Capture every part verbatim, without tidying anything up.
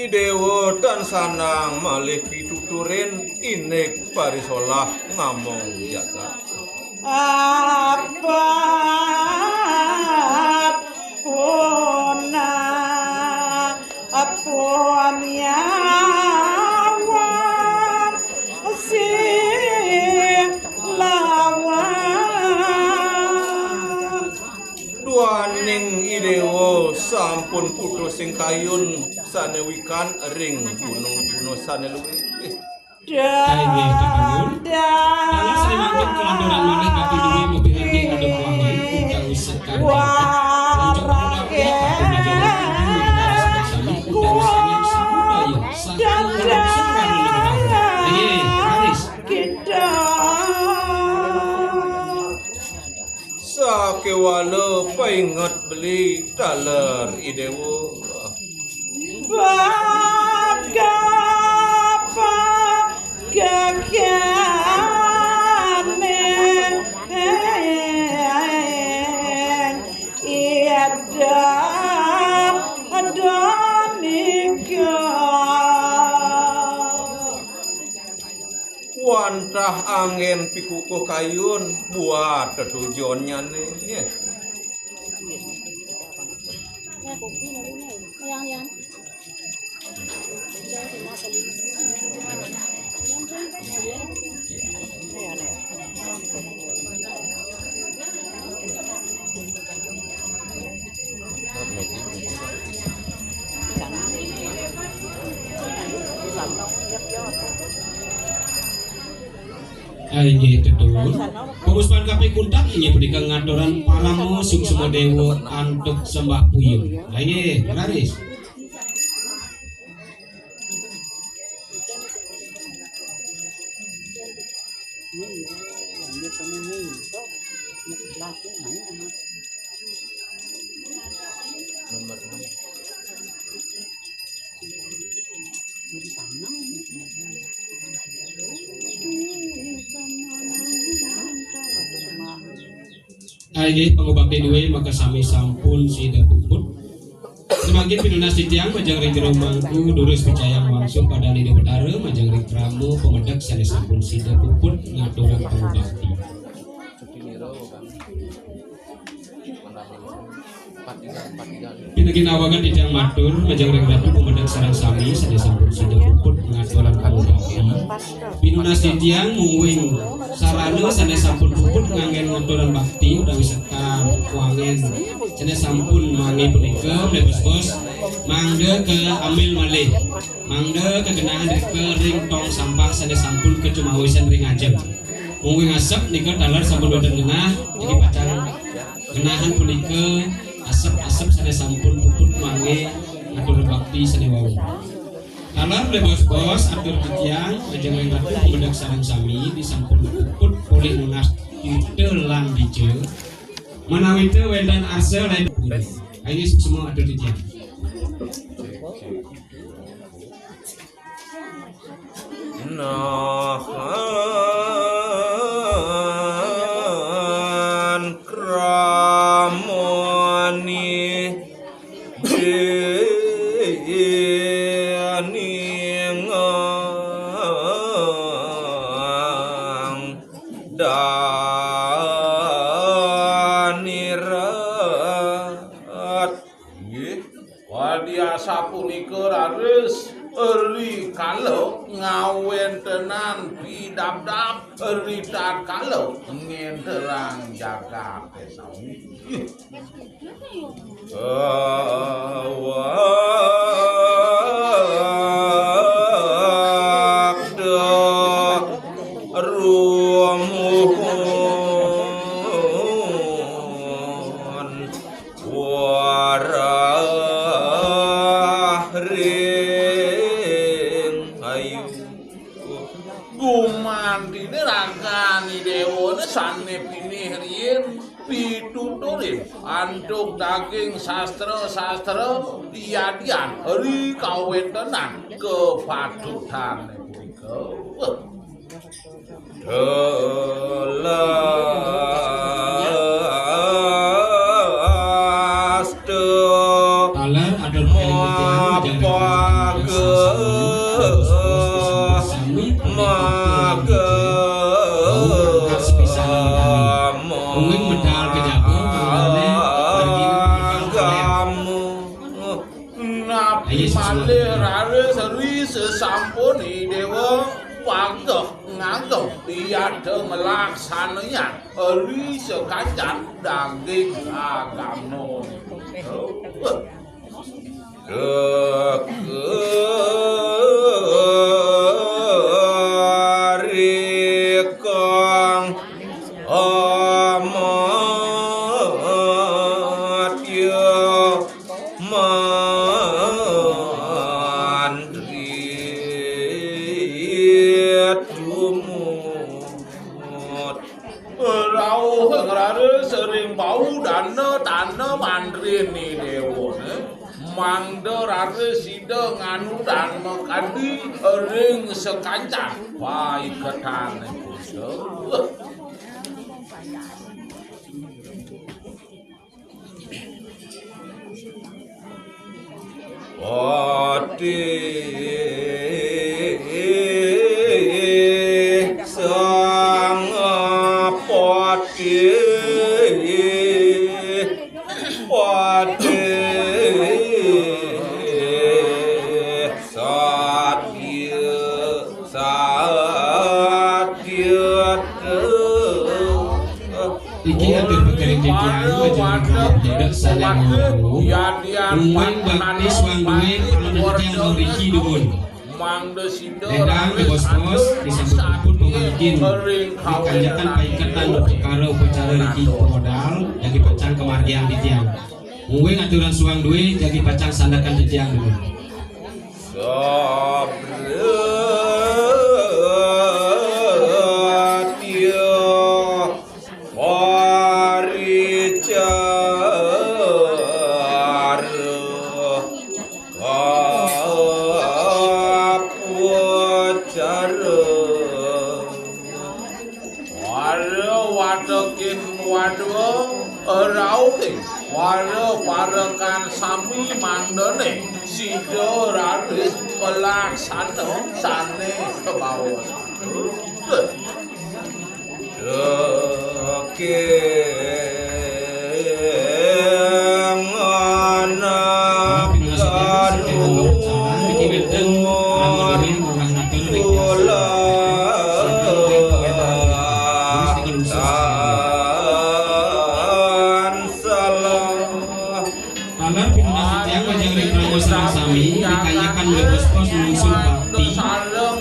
Déwa tan sandang malih pituturin, indik parisolah ngamong jagat. Duaning I Déwa sampun putus ing kayun sané wikan ring gunung-gunung sané luwih. Inggih, tetuwun. Taler sané mangkin kalanturang malih bakti duwé mapiranti ngadhep wangen utawi sekar. Puncak pangabakti bakti ngadhep wangen utawi sekar sami utawi sanget samudaya. Sampun ngadhep sekar. Inggih, raris. Sakéwala painget beli taler I Déwa. Wantah anggén pikukuh kayun buat tetujonnyané. Ah, inggih, tetuwun. Pamuspan kaping kuntat inggih punika ngaturang parama suksma déwa antuk sembah puyung. Ah, inggih, raris. Inggih, pangubakti duwé maka sami sampun sida puput. Samangkin pinunas titiang majeng ring jero mangku, durus picayang wangsul padan Ida Betara majeng ring krama pamedek sané sampun sida puput ngaturang pangubakti. Pinaginawaken titiang matur majeng ring Ratu pamedek sareng sami sané sampun sida puput ngaturang pangubakti. Pinunas titiang mungguing sarana sané sampun puput nganggén ngaturang bakti utawi sekar wangen sané sampun manggi punika, Bos-bos, mangda kaambil malih. Mangda kagenahan rika ring tong sampah sané sampun kacumawisan ring ajeng. Mungguing asep nika taler sampun wénten genah, niki pacang genahan punika asep-asep sané sampun puput manggi ngatur bakti sané wau. Taler, Bos-bos, atur titiang majeng ring Ratu pamedek sareng sami disampun puput polih nunas tita lan dija. Manawita wénten arsa lain puri. Ayo semua atur titiang. Nahan kramani diningang danirat. Nggih, wadi asapunika raris rikala ngawéntenan pidabdab, ritatkala ngénterang jagaté sami. Awakda rumuhun warah ring ayu. Gumantiné ragané déwané sané pinih riin pituturin antuk daging sastra-sastra diadian ri kawéntenan kapatutané punika. Telas tu Taler atur paring titiang majeng ring sami, sami, sami, sami, mungguing medal kejaba, mangdane margine medal taler. Napi malih raris ri sesampun I Dewa pageh ngagem, yadin nglaksanayang ri sakancan daging agama. Kekerikang amatya mantri tumut. Rauh ngraris ring bau dana tana mantri ni dewane, mangda raris sida nganu dan makadi ring sakancan paiketan. Pati sang pati, pati satya. Satya. Iki atur pakiring titiang, majeng ring Rama Penyedek sané mangku. Mungguing bakti suang dué, pangantén titiang riki dumun. Ledang, bospos, disampun puput pamangkin. Ri kanjekan paiketan perkara upacara riki pamodal, jagi pacang kamargiang titiang. Mungguing aturan suang dué, jagi pacang sandekan titiang dumun. Sabratya paricara kapucara. Wara watekin wadwa, rauhing wara parekan sami mangdané sida raris malaksana sané kabaos. Tekeng anak kanu ulah. Taler pinunas titiang majeng ring parama sareng sami, dikanyakan olih bospos nglungsur bakti.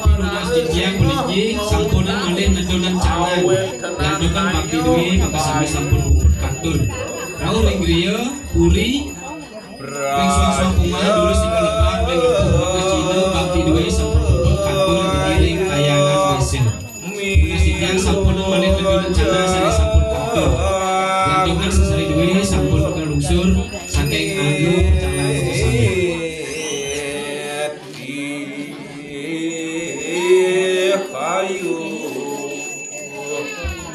Pinunas titiang puniki sampunang malih nedunin canang. Diantukan bakti dué, makasami sampun puput katun. Rauh ring griya, puri, ring suang-suang pungah, durus ring kalebah, ring lempuh, maka cihna bakti dué sampun puput katun, ngiring kayangan désa. Nasitiang sampun malih nedunin canang sané sampun katur. Lantungan sesari dué sampun kalungsur saking angga percalang makasami. Ayu.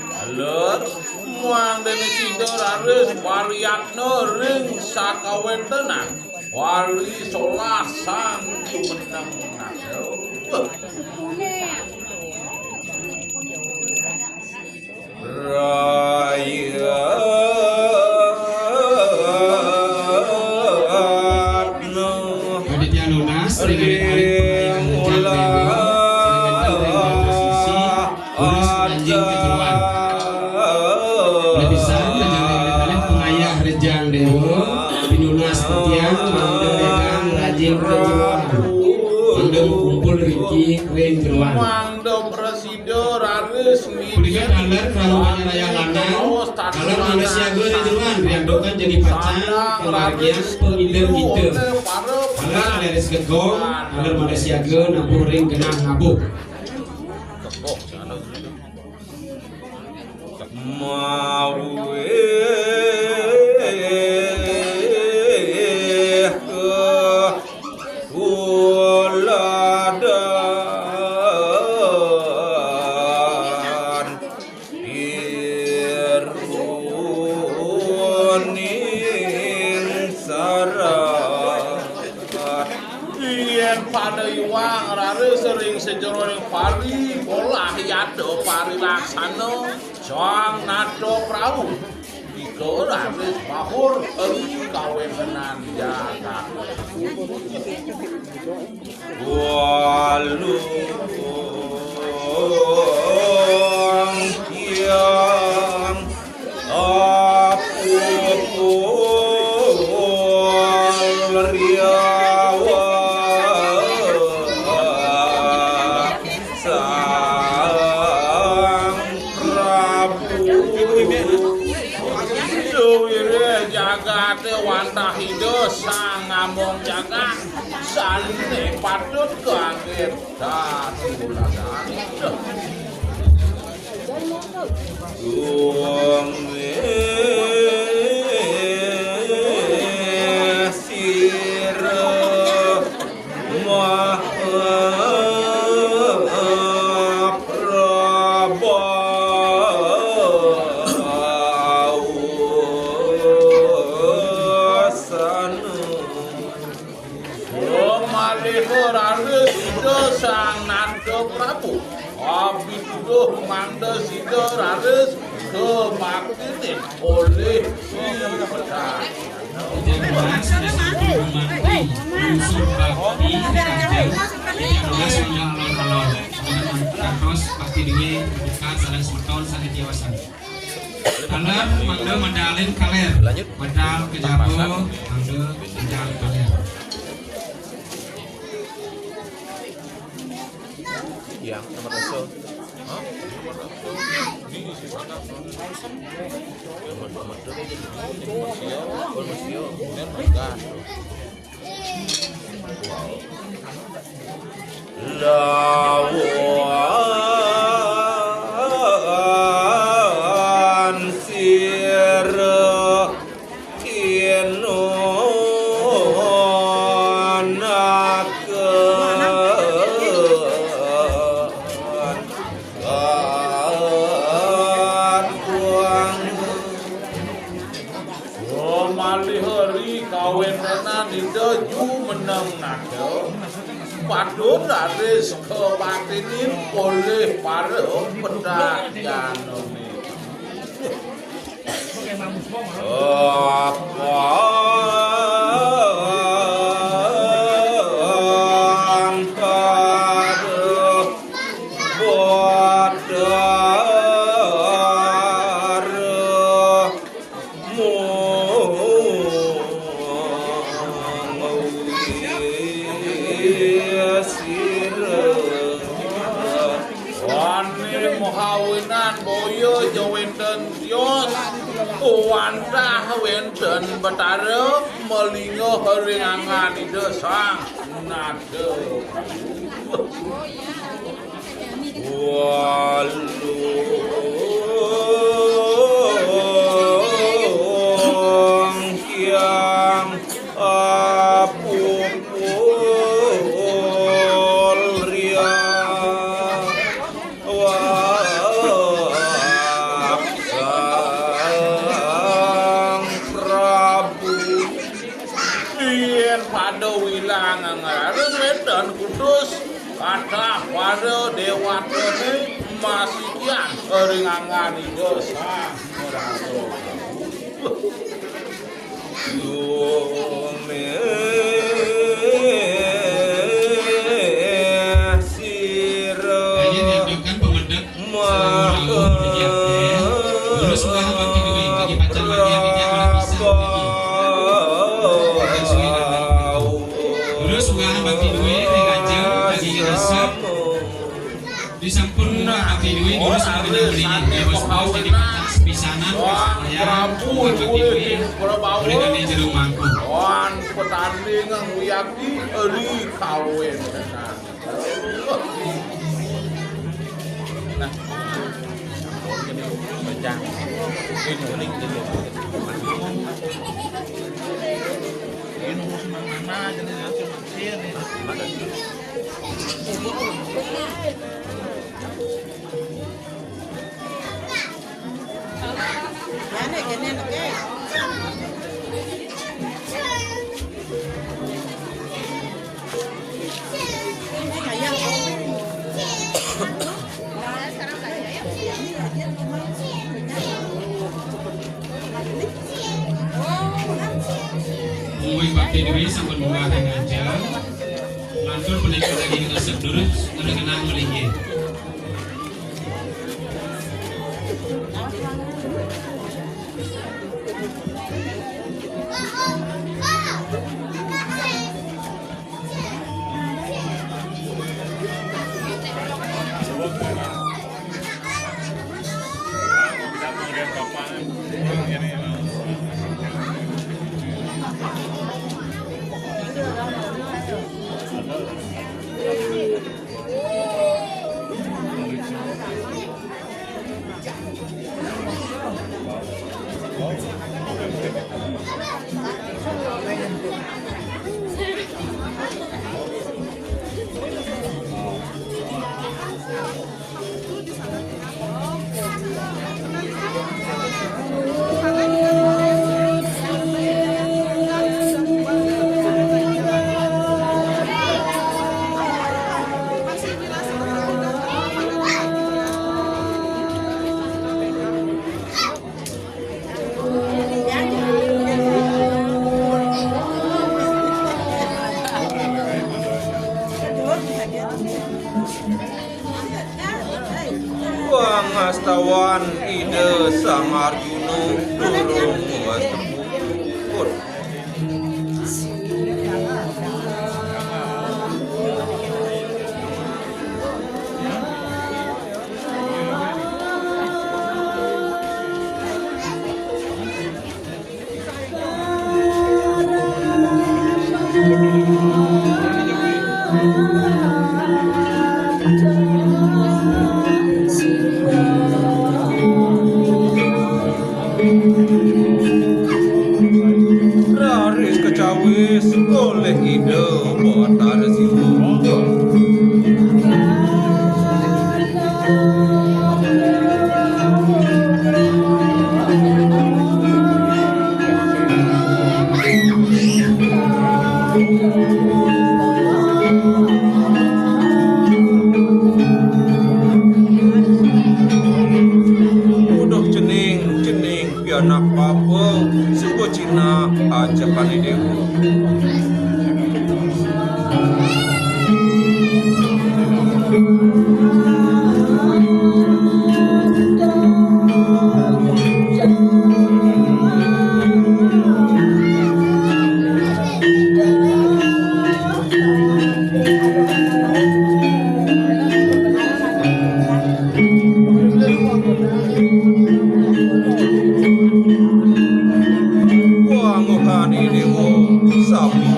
Taler, mangdané sida raris pariyatna ring sakawéntenan wali solah sang jumeneng. Raya. Aditya Nunas, ring alit-alit pengayah Rejang Déwa, ring wénten ring basisi, durus nganjing ka jeroan. Lebisan, ring alit-alit pengayah Rejang Déwa, pinunas titiang, mangda ledang nganjing ka jeroan. Mangda makumpul riki ring jeroan. Mangda prasida raris. Punika taler krama panyarayang lanang, taler mangda siaga ring jeroan, riantukan jagi pacang kamargiang pangider kita. Taler raris gegong, taler mangda siaga nabuh ring genah nabuh. Mawih tuladan iruning sareng. Pada iwang raris ring sajeroning pari, polah yada parilaksana Sang Nata Prabu. Ika raris mahur ring kawentenan jagat. Waluh tiang apupul riawa Sang Prabu. Suwirih jagaté wantah Ida Sang Among Jagat, sané patut kaanggén dadi tuladan. Duh sira Maha Prabawa. Maliha raris Ida Sang Nata Prabu, abituduh mangda sida raris kabaktinin olih Ida Sang Nata Prabu. Unsur bakti saja. Jadi, tugas undang alon-alon. Kantos bakti diri, bukan salah semeton, salah tiawasan. Taler mangda medalin kaler. Lanjut. Medal kejaba, mangda medal kaler. Yang nomor satu. Hah? Nomor satu. Nomor satu. Nomor satu. Kemudian pegang. Lawan sira kinunaka. Maliha ri kawentenan Ida jumeneng nata, patut raris kabaktinin olih para pedak janané. Apan pada Batara Muwi sira. Wani mahawinan boya ja wénten tios, wantah wénten Batara malingga ring anggan Ida Sang Nata. Walung kiang apupul ria wak Sang Prabu. Yén pada wilang ngarus wénten kutus kathah para déwatané masikian ring anggan Ida Sang Nata. Yumih sira. Ayo, diambilkan pemedek. Terus wah abang tidué, lagi pacar lagi yang tiap malam bisa lagi. Terus wah abang tidué, lagi aja, lagi resep. Disampun abang tidué, terus wah kenal beli. Ya, bos, bos, jadi pacar sepisanan, wah, ya, Prabu, abang tidué. Boleh kan di jeruk mangkuk. Wan, pertandingan uyaki, eri kawin. Nah. Ini, ini. Ini mana aja nih, langsung sini. Woi, bakti diri sampun munggah ngajar. Lantur punika lagi kita sedurus ngenang-ngenang mligi. Pangastawan Ida Sang Arjuna durung puas tepuk. Raris kacawis oleh Ida Batara Siwa. Uduh cening, cening pianak bapa, suba cinah ajekan Dewa. Wangguhane Dewa sami.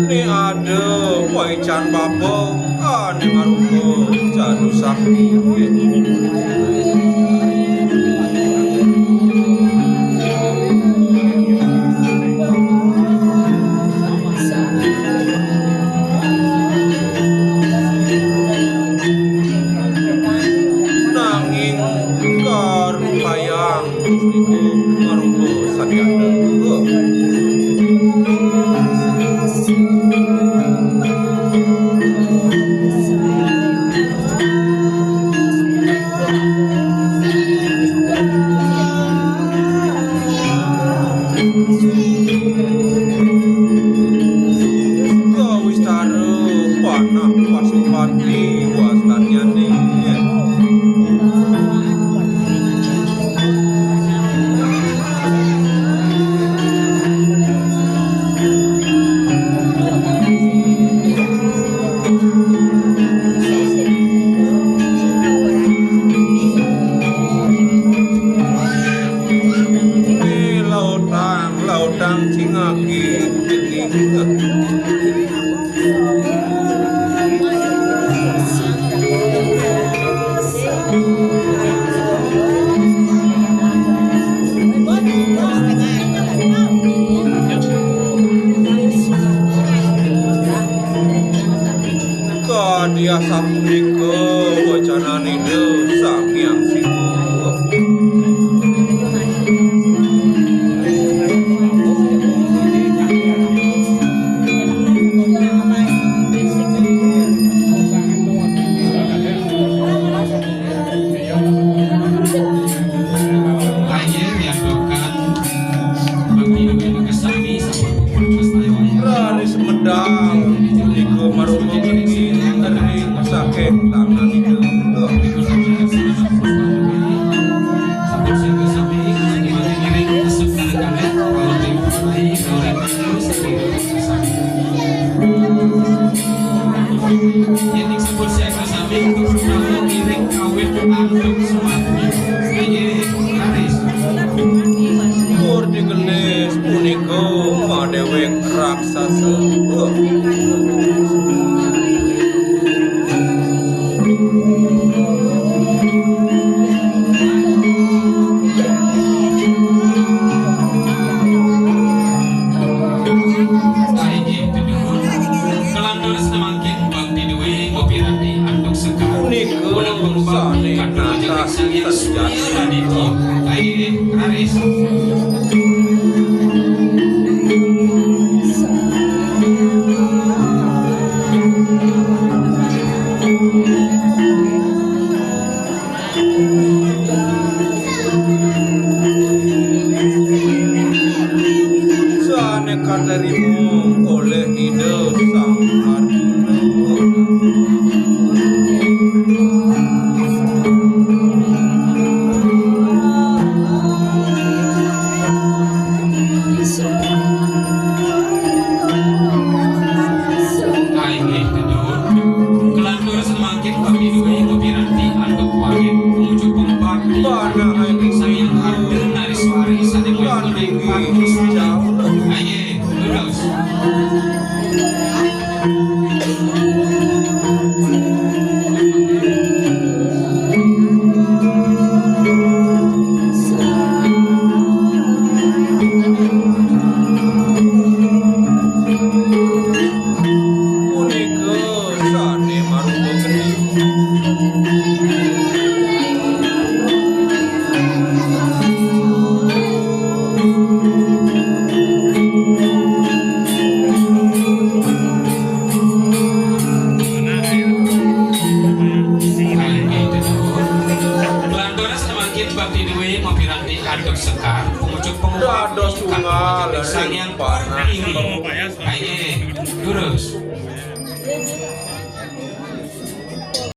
Né ada paican bapa ané marupa jadu sakti. Nanging karuhayang iku marupa satyata. Tiasa punika wacananing Ida Sang Hyang Siwa. Raris medal punika marupa geni ring saking tangan Ida. Yen disebut siaga sami, kudu ngiring kawit antuk sumadi. Nggih, raris. Tur digelis punika madewek raksasa. Inggih, keduhun. Kalantaran samangkin bakti duwe mapiranti antuk sekar. Punika sane natas sejati. Aye, raris. Sane katarima oleh Ida Sang Arjuna. Inggih, keduhun. Kelantur samangkin kami duwe mapiranti antuk wangin pumujuk pangubakti. Panah ing Sang Hyang Arjuna Nariswari sane mulya ing pakusanan. Aye, lurus. Punika sane marupa geni. Kelantaran samangkin bakti duwe mapiranti antuk sekar, pumujuk pangubakti. Dados tunggal Sang Hyang Parwati. Aye, lurus.